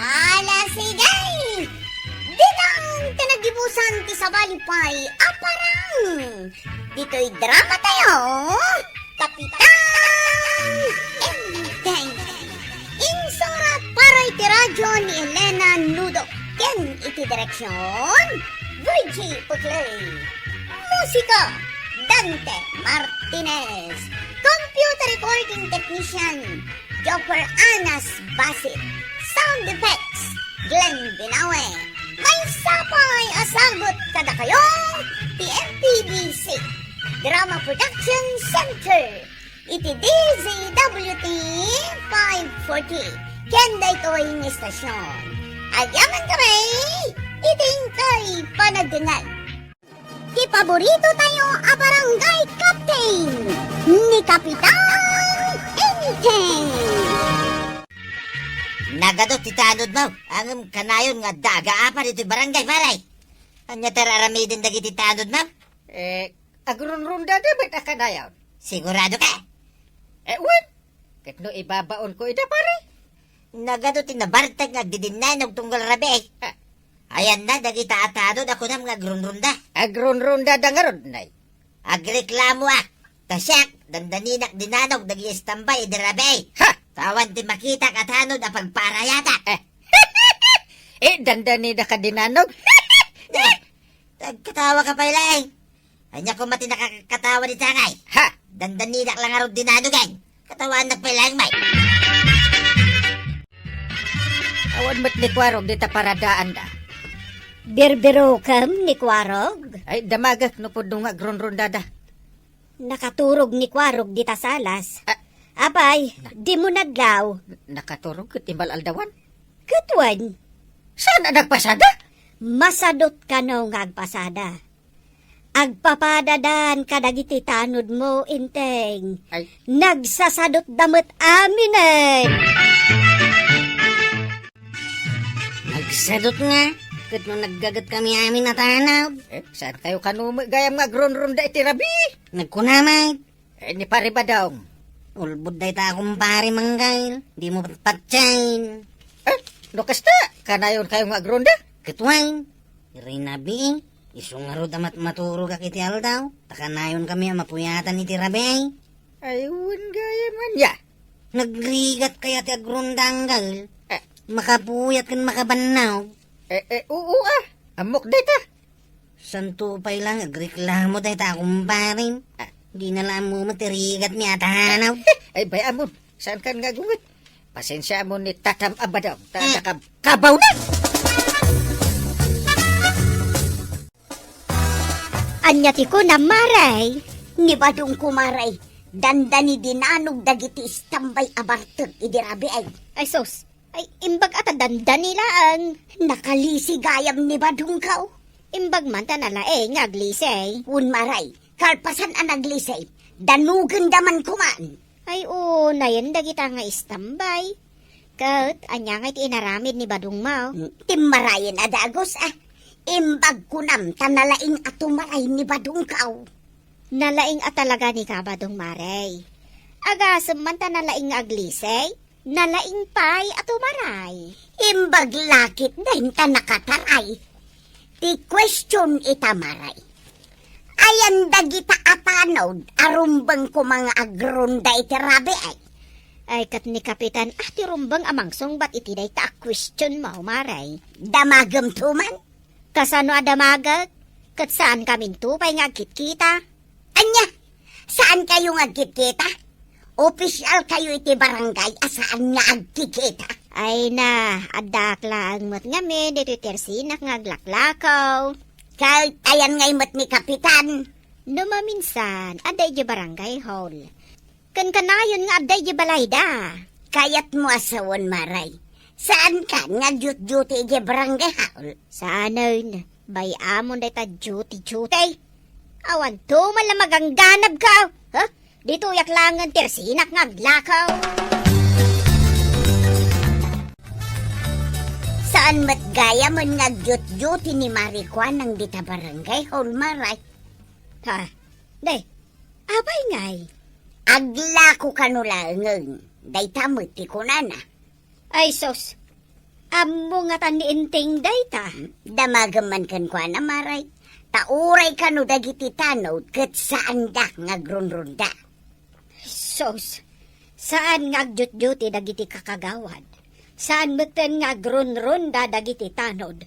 Ala, sige! Ditan ti nagibusan ti sabali pay a parang! Ditoy drama tayo, Kapitan Enteng. Insurat para iti radyo ni Elena Nudo ken iti direksyon, Virgie Puclay. Musika, Dante Martinez. Computer recording technician, Joffer Anas Basit. Sound effects, Glenn Binawe. Maysa pay a sagut kadakayo ti M P B C Drama Production Center iti D Z W T five forty ken daytoy nga istasyon. Agyaman kami iti inkay panagdengngeg. Ti paborito tayo a barangay captain ni Kapitan Enteng. Nagadu ti tanodmo, ngem kanayon nga adda agaapa ditoy barangay, pare. Ania ti ar-aramiden dagiti tanodmo? Eh, agrunrunda da met a kanayon. Sigurado ka? Eh, wen. Ket no ibabaonko ida, pare? Nagadu ti nabartek nga agdidinnay no agtunggal rabii. Ha? Ayanna, dagita a tanod a kunam nga agrunrunda. Agrunrunda da ngarud, nay? Agreklamo a. Ta siak, dandaninak dinanog dagiti estambay idi rabii. Ha! Awan ti makitak a tanod a pagparayatak. Eh. Eh, dandanida ka, Dinanog. Eh, nagkatawa ka pay laeng. Ania koma ti nakakatawa dita ngay? Ha? Dandanidak la ngarud, Dinanog, eh. Katawaannak pay laeng, may. Awan met ni Kuarog dita paradaanda. Birbirukem ni Kuarog? Ay, damagek no pudno nga agrunrundada. Nakaturog ni Kuarog dita salas. Ah. Apay, dimo nadlaw? Nakaturog ket imbal-aldawan? Ket wen? Saan a nagpasada? Masadot kano nga agpasada. Agpapadadan kadagiti tanodmo, Enteng. Ay. Nagsasadotda met aminen. Nagsadot nga, ket no naggaget kami amin a tanod. Eh, saan kayo kano met gayam nga agrunrunda iti rabii? Nagkuna met. Eh, ni Pare Badong. Ulbod dayta a kumpare, Manggail. Dimo patpatien. Eh, no kasta, kanayon kayo nga agrunda? Ket wen. Iti rabii, isu ngarud a mat-, maturogak iti aldaw, ta kanayon kami a mapuyatan iti rabii. Ay, wen gayam ania. Nagrigat kaya ti agrunda, Anggail? Eh. Makapuyat ken makabannaw. Eh, eh, oo, ah. Ammok dayta. Santo pay lang agreklamo dayta a kumparem. Ah. Dina la ammo met ti rigatmi a tanod. Ay, bay-am, saan kan nga agunget? Pasensiaam ni Tatam a Badong, ta Mm. adda kab-, kabaw na! Ania ti kunam, Mare? Ni Badong, Mare, dandani Dinanog dagiti istambay a bartek idi rabii. Ay, sus. Ay, imbag a ta dandani laeng. Nakalisi gayam ni Badong, kaw. Imbag man ta nalaing nga aglisi. Wen, Mare, kalpasan a naglisi, danogenda man koma. Ay, unayen dagita nga istambay. Ket ania ngay ti inaramid ni Badongmo? Hmm, timmarayen a dagus, ah. Imbag kunam ta nalaing a tumaray ni Badong, kaw. Nalaing a talaga ni ka, Badong, Mare. Agasem man ta nalaing nga aglisi, nalaing pay a tumaray. Imbag la ketdin ta nakataray. Ti question ita, Mare. Ayan dagita a tanod a rumbeng koma nga agrunda iti rabii? Ay, ket ni Kapitan, ah, ti rumbeng a mangsungbat iti dayta a questionmo, Mare. Damagem to man? Kasano a damagek? Ket saan kaminto pay nga agkitkita? Ania? Saan kayo nga agkitkita? Opisyal kayo iti barangay a saan nga agkikita. Ay na, addaak laeng met ngamin ditoy tersinak nga aglaklakaw. Ket ayan ngay met ni Kapitan? No maminsan, adda idiay barangay hall. Ken kanayon nga adda idiay balayda. Kayatmo a sawen, Mare. Saan kan nga duty-duty idiay barangay hall? Saanen, bay-amon dayta duty-duty. Awan to man la magangganabko, ha? Ditoyak laengen tersinak nga aglakaw. Saan met gayamen nga agdutyuti ni Mare Kuanang dita barangay hall, Mare? Ha? Day, apay ngay? Aglako kano laengen. Dayta met ti kunana. Ay sus, ammo ngatan ni Enteng dayta? Damagem man kenkuana, Mare. Ta uray kano dagiti tanod ket saanda nga agrunrunda. Sus, saan nga agdutyuti dagiti kakagawad. Saan metten nga agrunrunda dagiti tanod.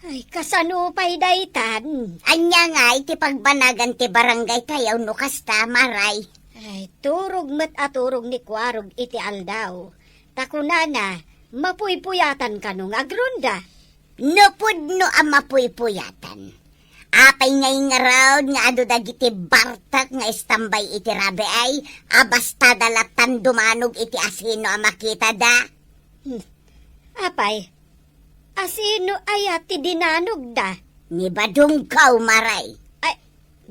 Ay, kasano pay daytan? Ania ngay ti pagbanagan ti barangay tayo no kasta, Mare? Ay, turog met a turog ni Kuarog iti aldaw. Ta kunana, mapuypuyatan kano nga agrunda. No pudno a mapuypuyatan, apay ngay ngarud nga adu dagiti bartek nga istambay iti rabii a bastada lattan dumanog iti asino a makitada? Hmm. Apay, asino aya ti dinanogda? Ni Badongko, Mare. Ay,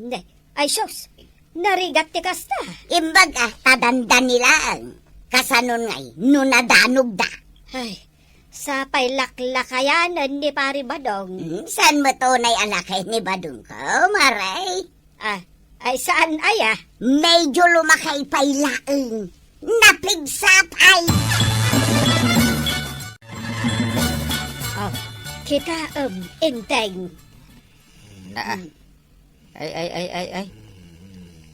ne, ay sus, narigat ti kasta. Imbag a, ta dandani laeng. Kasanon ngay, no nadanogda? Ay, sapay laklakayanen ni Pari Badong. Hmm, saan met unay a lakay ni Badongko, Mare? Ah, ay saan aya? Medyo lumakay pay laeng. Napigsa pay! Oh, kitaem, Enteng. Naa. Hmm. Ay, ay, ay, ay, ay.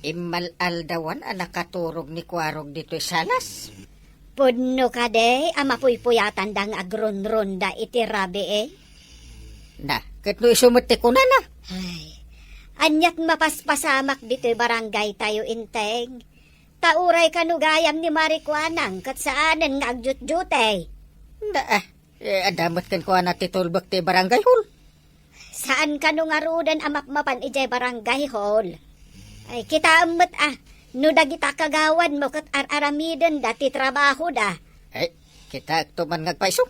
Immal-aldawan a nakaturog ni Kuarog ditoy salas. Pudno kadi a mapuypuyatanda nga agrunrunda iti rabii? Na, ket no isu met ti kunana? Ay, aniat mapaspasamak ditoy barangay tayo, Inteng. Ta uray kano gayam ni Mari Kuanang ket saanen nga agjutjutay. Na, ah, eh, adda met kenkuana ti tulbek ti barangay hall. Saan kano ngaruden a mapmapan idiay barangay hall? Ay, kitaem met a, no dagita kagawad mo ket ar-aramidenda ti trabahoda. Ay, kitaekto man nga agpaiso.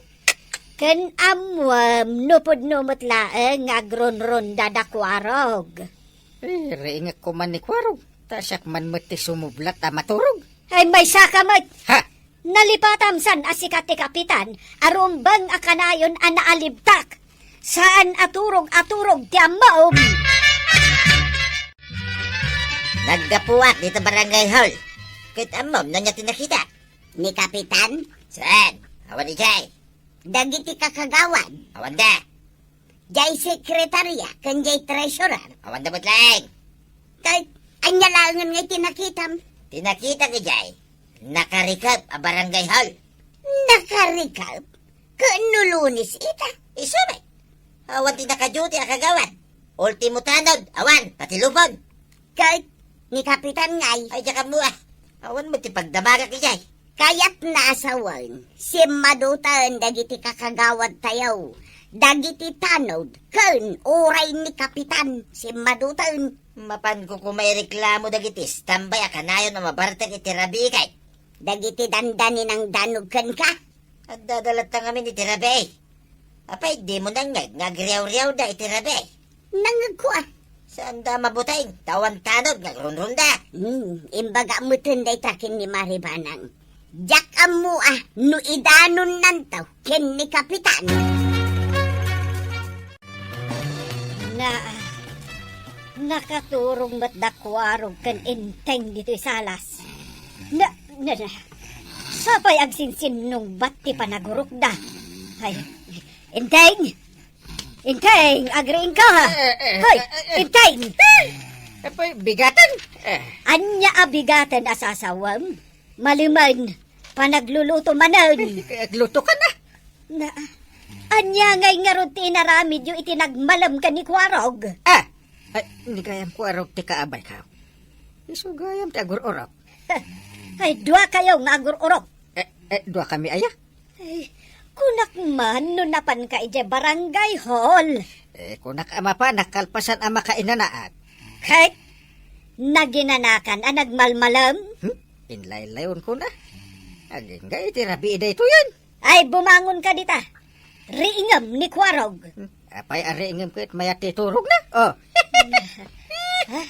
Ken ammuem, no pudno met laeng nga agrunrunda da Kuarog. Eh, riingek koman ni Kuarog. Ta siak man met ti sumublat a maturog. Ay, maysaka met! Ha? Nalipatam san a sika ti kapitan a rumbeng a kanayon a naalibtak. Saan a turog a turog ti ammoom. Naggapuak dita barangay hall. Ket ammom no ania ti nakita? Ni kapitan? Saan? Awan idiay. Dagiti kakagawad? Awan da. Jay sekretarya ken jay treasurer? Awan da met laeng. Ket ania laengen nga iti nakitam? Ti nakitak idiay, nakarikep a barangay hall. Nakarikep? Ken no Lunes ita? Isu met. Awan ti nakaduty a kagawad. Ultimo tanod, awan, pati lupon. Ket ni Kapitan ngay? Ay, diak ammo, ah. Awan met ti pagdamagak idiay. Kayatna a sawen, simmaduten dagiti kakagawad tayo, dagiti tanod, ken uray ni Kapitan, simmaduten. Mapanko koma ireklamo dagiti standby a kanayon a mabartek iti rabii kay. Dagiti dandaninang danog kenka? Adda latta ngamin iti rabii. Apay, dimo nangngeg nga agriawriawda iti rabii? Nangngegko, a. Saanda a mabuteng, ta awan tanod nga agrunrunda. Hmm, imbaga meten dayta ken ni Mari Banang. Diak ammo, a, no idanonnanto ken ni Kapitan. Na, nakaturog met da Kuarog ken Inteng ditoy salas. Na, na, na. Sapay agsinsinnungbat ti panagurokda. Ay, Inteng! Inteng, agriingka! Eh, eh, Hoy, eh, eh. Inteng! Eh, apay, bigaten? Eh. Ania a bigaten a sasawem? Malimen, panagluluto manen. Ay, agluto ka na. Na, ania ngay ngarud ti inaramidyo iti nagmalem ken ni Kuarog? Ah! Ay, ni gayam Kuarog ti kaabayko. Isu gayam ti agur-urok. Ay, dua kayo nga agur-urok. Eh, eh, dua kami aya? Ay, kunak man no napanka idiay barangay hall. Eh, kunak a mapanak kalpasan a makainanaak. Ket, naginanakan a nagmalmalem? Hmm? Inlaylayon ko na. Agingga iti rabii daytoyen. Ay, bumangon ka dita. Riingem ni Kuarog. Hmm? Apay a riingem ket mayat ti turog na? Oh. Ah,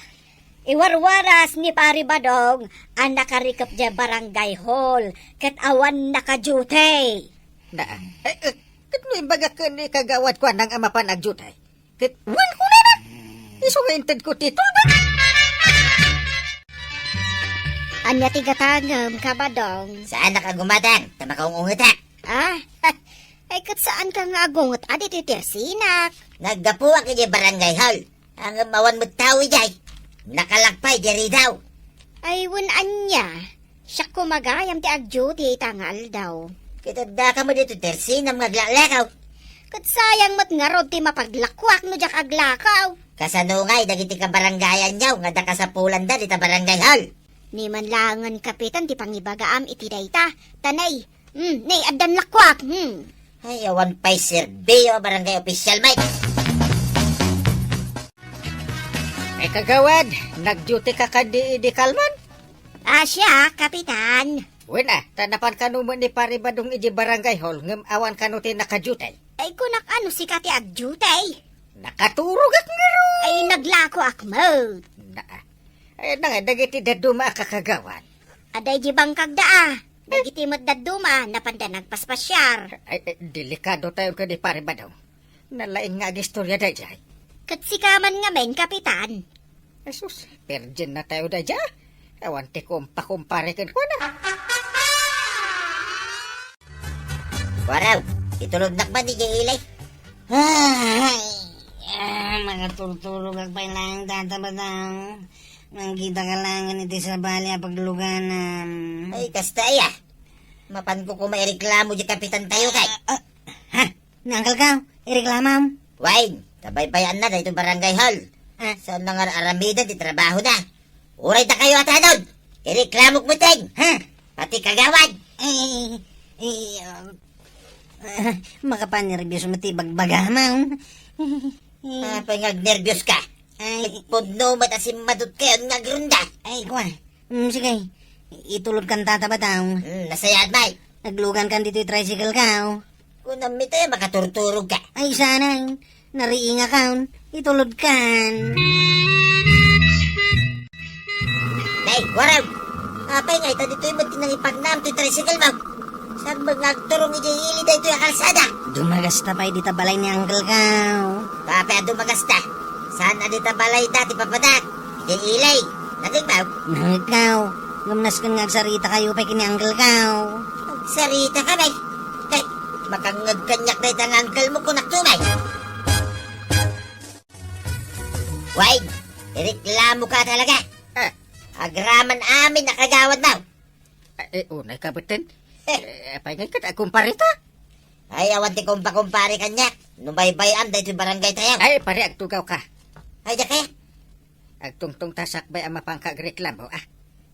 iwarwaras ni Pari Badong a nakarikep diay barangay hall ket awan nakaduty. Na, eh, eh, ket no imbagak ken ni Kagawad Kuanang a mapan agduty. Ket wen kunana, isu nga intedko ti tulbek. Ania ti gatangem, Kabadong? Saanak a gumatang, ta makaung-ungetak. Ah, ay, ket saanka nga agunget a ditoy tersinak? Naggapuak idiay barangay hall. Ngem awan met tao idiay. Nakalakpay diay ridaw. Ay, wen ania? Siak koma gayam ti agduty ita nga aldaw. Ket addaka met ditoy tersinam nga aglaklakaw. Ket sayang met ngarud ti mapaglakuak no diak aglakaw. Kasano ngay dagiti kabarangayanyo nga adda kasapulanda dita barangay hall? Ni man laengen kapitan ti pangibagaam iti dayta. Ta nay, hmm, nay, addan lakuak, hmm. Ay, awan pay serbio a barangay official, Mike. Ay, kagawad, nagduty ka kadi idi kalman? Ah, siak, kapitan. Wen a, ta napan kano met ni Pari Badong idi barangay hall, ngem awan kano ti nakaduty. Ay, kunak a no sika ti agduty. Nakaturogak ngarud. Ay, naglakoak met. Na, ay, na nga, dagiti dadduma a kakagawad. Adda idi bangkagda a. Dagiti met dadduma, napanda nagpaspasiar. Ay, ay, delikado tayo kadi Pari Badong. Nalaing nga agistorya daydiay. Ket sika man ngamin, Kapitan. Jesus, virgin na tayo daydiay. Awan ti kumpakumpare kenkuana. Waraw, itulodnak man idiay ili. Ay, ah, makaturturogak pay laeng dayta, Badong. Mangkita ka laeng iti sabali a pagluganam. Ay, kasta aya. Mapanko koma ireklamo diay kapitantayo kay. Ah, ha? Ni Uncle Kao, ireklamam? Wen, ta baybay-anna daytoy barangay hall. Ah. Saan nga ar-aramiden ti trabahona. Uray dakayo a tanod, ireklamok metten. Ha? Pati kagawad. Eh, eh, ah, ah, makapanerbios met ti ibagbagam. Apay nga agnerbios ka? Ay. Nagpudno met a simmadot kayon nga agronda. Ay, kua. Mm, sige. Itulod kan tata ba tao? Mm, nasayaat, Mike. Naglugan kan ditoy tricycle ka, oh. Kunam ito, eh, makaturturog ka. Ay, sana. Nariinga ka, oh. Itulod kan. Nay, Warang! Apay nga ita ditoy met ti nangipagnam ti tricycle mo? Saan met nga agturong idiay ili daytoy a kalsada? Dumagasta pay dita balay ni Uncle Kao. Apay a dumagasta? Saan a dita balay da ti papadak? Idiay ili. Nangngegmo? Nangngegko. Ngem nasken nga agsarita kayo pay ken ni Uncle Kao. Agsarita ka, bay? Kay, makangngeg kaniak dayta nga uncle mo, kunak to, bay. Wait, ireklamo ka talaga. Ah. Agraman amin a kagawad mo. Ah, eh, unay ka, Beten. Eh. Eh, apay ngay ket agkumpare ta? Ay, awan ti kumpa-kumpare kaniak. No baybay-am daytoy barangay tayo. Ay, pare, agtugaw ka. Ay, diak kaya? Agtungtong ta sakbay a mapanka agreklamo, ah.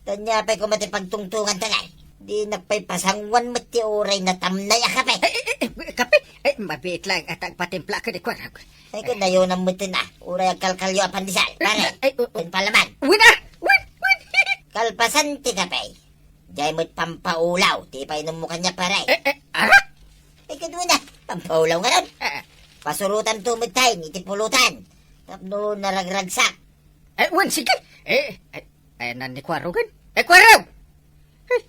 Ania pay koma ti pagtungtongan ta ngay? Dinak pay pasanguan met ti uray natamnay a kape. Ay, ay, ay, ay, kape? Ay, mabiit lang at agpatimpla ka di kwarag. Ay, kun nayonan met ti na, uray agkalkalyo a pandesal, pare. Ay, oh, oh. Kun palaman. Win, ah! Win, win! Kalpasan ti kape. Diay met pampaulaw, ti ipainummo kaniak, pare. Eh, eh, arak? Eh, kaduna, pampaulaw nga ron. Eh, eh. Pasurotan to met tayo, iti pulutan. Tapno naragragsak. Eh, wen, sige. Eh, eh, ay, nan ni Kuarugan. Eh, Kuarug! Eh,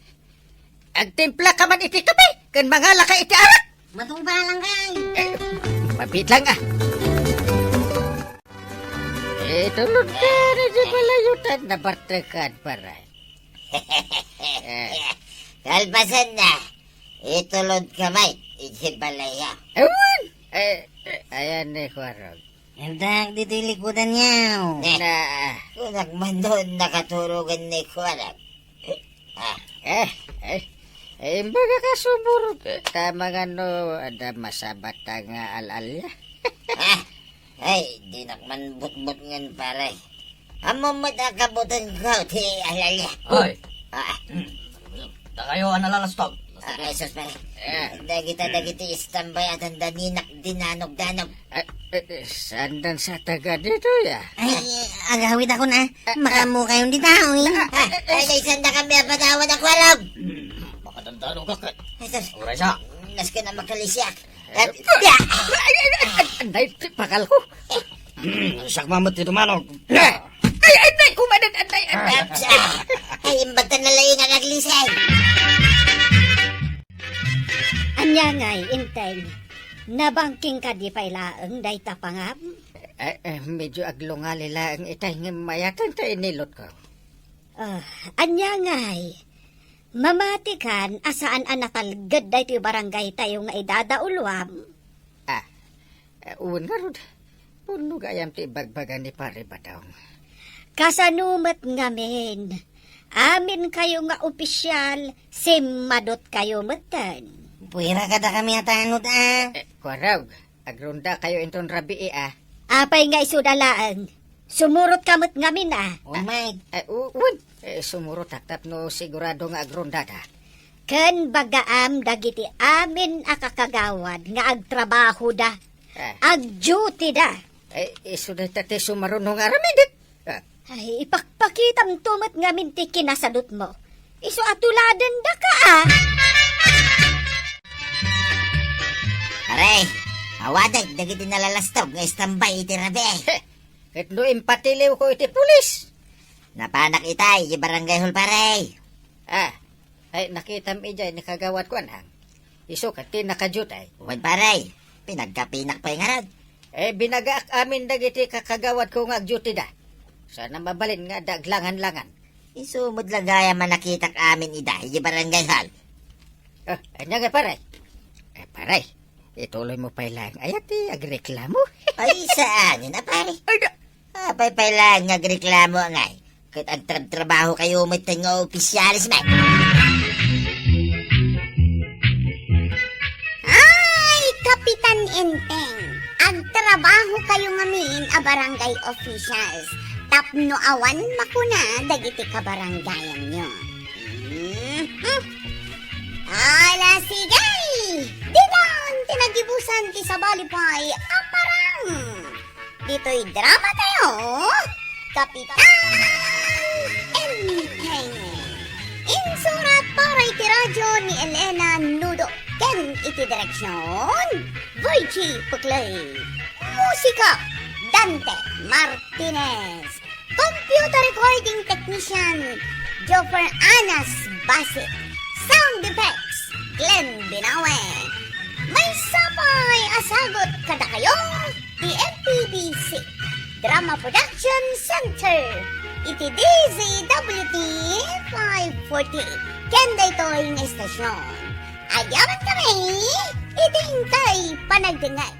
agtimpla ka man iti kape, ken mangala ka iti arak. Matungbalan kay. Eh, mabit lang, ah. Eh, tulod ka na di balayutan, nabartekan, paray. Eh. Kalpasan na, itulod ka, Mike, iti balaya. Ewan! Eh, eh, ayan ni Kuarog. Intak ditoy likudan niya. Na. Kunak man doon nakaturogan ni Kuarog. Ah. Eh, eh, eh, imbaga ka sumurot, eh, tama nga no, adda masabata nga al-alya. Ah, ay, dinak man butbutngen, pare. Ammom met a kabutanko ti al-alya. Oy. Ah. Hmm. Dakayo a nalalastog. Ah, ay, sus, pare. Eh. Dagita, dagiti istambay a dandaninak dinanog-danog. Eh, eh, eh, sandan sa taga dito, ya? Ay, agawid ako na. Ah, ah. Makamu kayo di tao, eh. Ah, ah, ah, ay, ay, sanda kami a padawan ako, alam. Hmm, makadandano ka, kat. Ay, sus. Oray sa. Nas ka na makalisiak. Eh, ay, ay, ay, ay, ay, ay, pakal ko. Siak mamet ti tumanog. Eh, ay, ay, nay, kumanan, anay, anay. Ay, imbag ta na laing ang aglisay. Ania ngay, Enteng? Nabangking ka di pay laeng dayta pangam? Eh, eh, medyo aglungali laeng itay ngem mayatan ta inilot ko. Ah, ania ngay? Mamati kan a saan a natalged daytoy barangay tayo nga idadauluam? Ah, eh, wen ngarud. Pudno gayam ti ibagbaga ni Pare Badong. Kasano met ngamin? Amin kayo nga opisyal, simmadot kayo metten. Puwera kada kami a tanod, ah. Eh, Kuarog, agronda kayo inton rabii, ah. Apay nga isuda laeng? Sumurot ka met ngamin, ah. Oh, Mike. Eh, u-, wen. Eh, sumurotak tapno sigurado nga agrondada. Ken bagaam dagiti amin a kakagawad nga agtrabahoda. Ah. Agdutyda. Eh, isu dayta ti sumaruno nga aramidek. Ah. Ay, ipakpakitam to met ngamin ti kinasadutmo. Isu a tuladendaka, ah. Pare, awatek dagiti nalalastog nga istambay iti rabii. Heh, ket no impatiliw ko iti pulis? Napanak itay, iti barangay hall, pare. Ah, ay, nakitam idiay ni kagawad ko, anang. Isu ket ti nakadiutay. Wen, pare, pinagkapinak pay ngarud. Eh, binagaak amin dagiti kakagawad ko nga agdiutyda. Sana mabalin nga adda aglangan-langan. Isu met la gayam a nakitak amin ida, iti barangay hall. Ah, ania nga, pare? Eh, pare, ituloy mo pay laeng aya ti agreklamo? Ay, saan yun, a, pare? Ay, da- Apay pay laeng nga agreklamo ngay? Ket agtrabtrabaho kayo met nga opisyales, Mike. Enteng, agtrabahokayo ngamin a barangay officials tapno awan makuna dagiti kabarangayanyo. Mhm. Ala, sige! Ditan ti nagibusan ti sabali pay a parang. Ditoy drama tayo, Kapitan Enteng. Insurat para iti radyo ni Elena Nudo ken iti direksyon, Virgie Puclay. Musika, Dante Martinez. Computer recording technician, Joffer Anas Basi. Sound effects, Glenn Binawe. Maysa pay a sagut kadakayo ti M P B C Drama Production Center iti D Z W T five forty. Ken daytoy nga estasyon, ayaban kami iti inkay panagdengngeg.